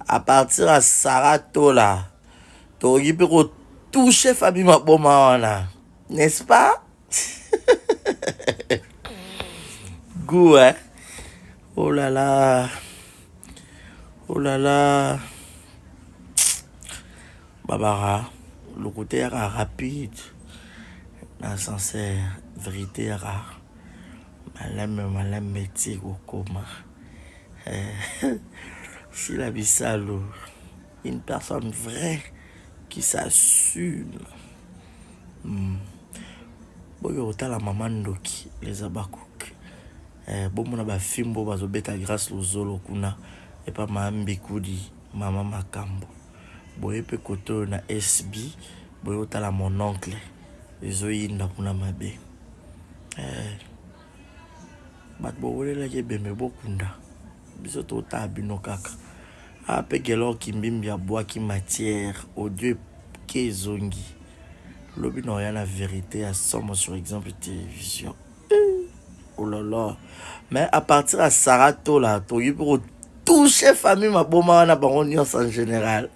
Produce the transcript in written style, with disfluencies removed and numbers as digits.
À partir ya Sarah Tola, tokoki mpe kotouche famille maboma wana, n'est-ce pas? Goût, hein? Oh là là. Oh là là. Babara, lokuta eyaka rapide na ascenseur, verite eyaka malembe malembe ti kokoma. Eh, Sila Bisalu, une personne vraie qui s'assume. Boyo kotala mama ndoki les Habacuc. Eh, bomona ba fimbo bazobeta Grace Luzolo kuna epa ma Mbikudi mama Makambo. Boye pe kote oyo na SB boye otala mon oncle ezoyinda kuna mabe. Eh, bato bowelelaki ebembe bokunda biso totala bino kaka. Ah, pe Gelor Kimbimbi abwaki matière audio ke ezongi lobi na oya na verite ya somo sur exemple télévision. Oh là là. Mais à partir ya Sarah Tola, tokoki mpe kotouche famille maboma wana bango nyonso en général.